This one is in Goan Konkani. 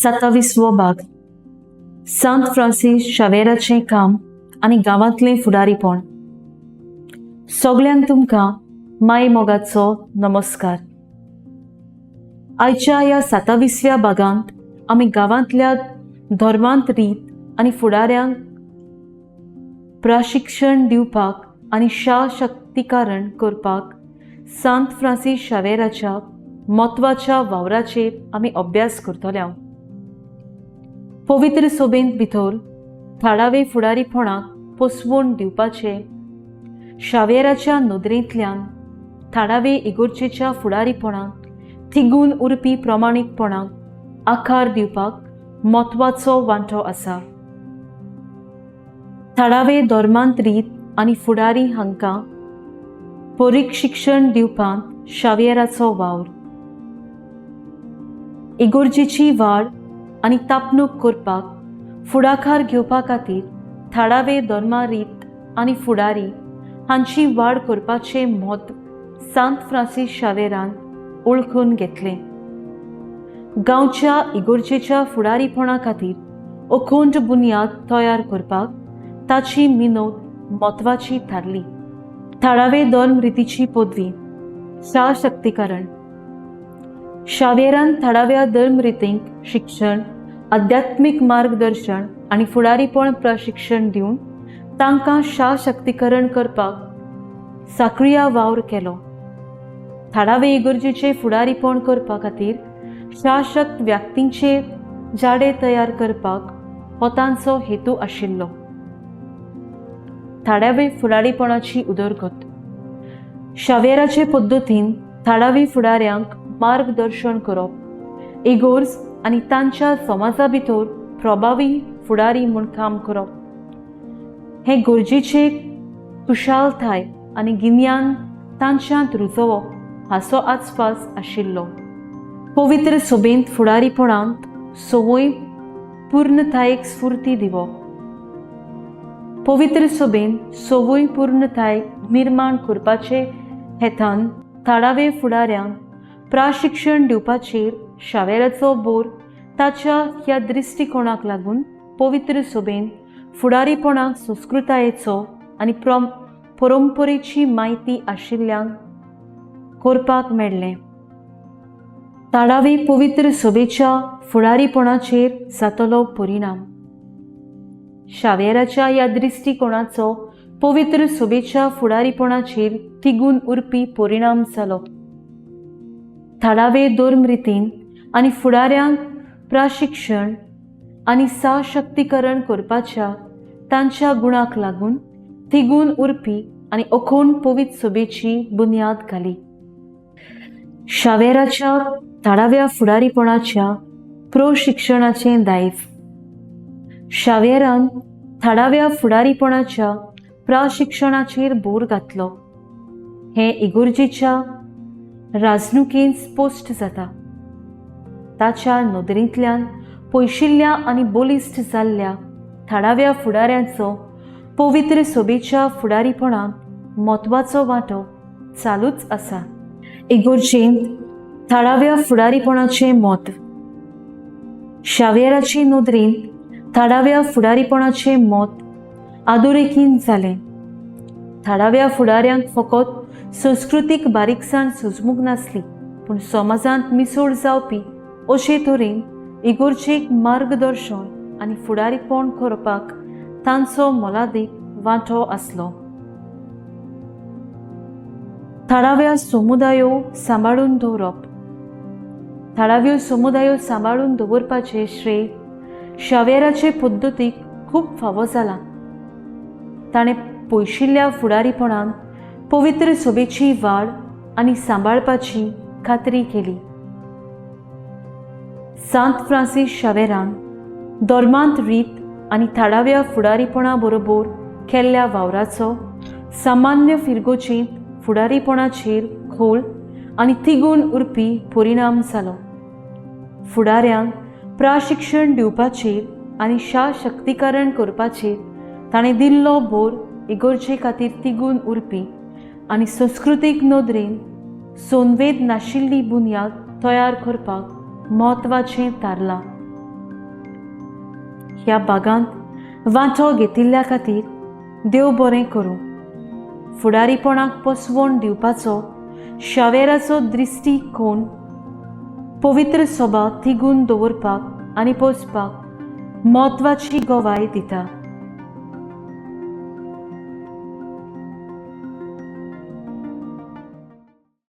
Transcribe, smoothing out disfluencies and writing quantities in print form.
सत्तावीसवो भाग. सांत फ्रांसीस शावेराचें काम आनी गांवांतलें फुडारीपण. सगल्यांक तुमकां माय मोगाचो नमस्कार. आयच्या ह्या सत्तावीसव्या भागांत आमी गांवांतल्या धर्मांत रीत आनी फुडाऱ्यांक प्रशिक्षण दिवपाक आनी शाशक्तीकरण करपाक सांत फ्रांसीस शावेराच्या म्हत्वाच्या वावराचेर आमी अभ्यास करतले. पवित्र सोबेंत भितर थळावे फुडारीपणाक पोसवण दिवपाचे शावेराच्या नदरेंतल्यान थळावे इगोर्चेच्या फुडारीपणाक थिगून उरपी प्रमाणीकपणाक आकार दिवपाक म्हत्वाचो वांटो आसा. थळावे धर्मांत रीत आनी फुडारी हांकां परिशिक्षण दिवपांत शावियराचो वावर, इगोर्जेची वाड आनी तापणूक करपाक फुडाकार घेवपा खातीर थळावे धर्मा रीत आनी फुडारी हांची वाड करपाचें म्हत्व सांत फ्रांसीस शावेरान वळखून घेतलें. गांवच्या इगोर्जेच्या फुडारीपणा खातीर अखंड बुन्याद तयार करपाक ताची मिनत म्हत्वाची थारली. थळावे धर्म रितीची पदवी शाशक्तीकरण. शावेरान थळाव्या धर्म रितींक शिक्षण, आध्यात्मीक मार्गदर्शन आनी फुडारीपण प्रशिक्षण दिवन तांकां शाशक्तीकरण करपाक सक्रीय वावर केलो. थळावे इगर्जेचें फुडारीपण करपा खातीर शाशक्त व्यक्तींचे जाडे तयार करपाक हो तांचो हेतू आशिल्लो. थळावे फुडारीपणाची उदरगत. शावेराचे पद्दतीन थळावी फुडाऱ्यांक मार्गदर्शन करप, इगोर्ज आनी तांच्या समाजा भितर प्रभावी फुडारी म्हूण काम करप हें गरजेचे कुशालताय आनी गिन्यान तांच्यांत रुजोवप हाचो आसपास आशिल्लो. पवित्र सभेंत फुडारीपणांत संवय पूर्णतायेक स्फूर्ती दिवप. पवित्र सभेंत संवय पूर्णताय निर्माण करपाचे हेतान थळावे फुडाऱ्यांक प्रशिक्षण दिवपाचेर शावेराचो बोर ताच्या ह्या दृश्टिकोणाक लागून पवित्र सभेन फुडारीपणाक संस्कृतायेचो आनी परंपरेची म्हायती आशिल्ल्यांक करपाक मेळ्ळें. थळावी पवित्र सभेच्या फुडारीपणाचेर जातलो परिणाम. शावेराच्या ह्या दृश्टिकोणाचो पवित्र सभेच्या फुडारीपणाचेर तिगून उरपी परिणाम जालो. थळावे धर्म रितीन आनी फुडाऱ्यांक प्रशिक्षण आनी सशक्तीकरण करपाच्या तांच्या गुणाक लागून तिगून उरपी आनी अखंड पवित्र सभेची बुन्याद घाली. शावेराच्या थळाव्या फुडारीपणाच्या प्रशिक्षणाचें दायज. शावेरान थळाव्या फुडारीपणाच्या प्रशिक्षणाचेर भर घातलो हें इगोर्जेच्या राजणुकेंत स्पश्ट जाता. ताच्या नदरेंतल्यान पयशिल्ल्या आनी बलिश्ट जाल्ल्या थळाव्या फुडाऱ्यांचो पवित्र सभेच्या फुडारीपणांत म्हत्वाचो वांटो चालूच आसा. इगोर्जेंत थळाव्या फुडारीपणाचें म्हत्व. शावेराचे नदरेन थळाव्या फुडारीपणाचें म्हत्व आदोरेखीन जालें. थळाव्या फुडाऱ्यांक फकत संस्कृतीक बारीकसाण सुजमूंक नासली, पूण समाजांत मिसळ जावपी अशे तरेन इगोर्जेक मार्गदर्शन आनी फुडारीपण करपाक तांचो मोलादीक वांटो आसलो. थळाव्या समुदायो सांबाळून दवरप. थळाव्यो समुदायो सांबाळून दवरपाचें श्रेय शावेराचे पद्दतीक खूब फावो जालां. ताणें पयशिल्ल्या फुडारीपणान पवित्र सभेची वाड आनी सांबाळपाची खात्री केली. सांत फ्रांसीस शावेरान धर्मांत रीत आनी थळाव्या फुडारीपणा बरोबर केल्ल्या वावराचो सामान्य फिरगोचेंत फुडारीपणाचेर खोल आनी तिगून उरपी परिणाम जालो. फुडाऱ्यांक प्रशिक्षण दिवपाचेर आनी शाशक्तीकरण करपाचेर ताणें दिल्लो भर इगोर्जे खातीर तिगून उरपी आनी संस्कृतीक नदरेन संवेद नाशिल्ली बुन्याद तयार करपाक म्हत्वाचें थारलां. ह्या भागांत वांटो घेतिल्ल्या खातीर देव बरें करूं. फुडारीपणाक पोसवण दिवपाचो शावेराचो दृश्टीकोण पवित्र सभा तिगून दवरपाक आनी पोसपाक म्हत्वाची गवाय दिता.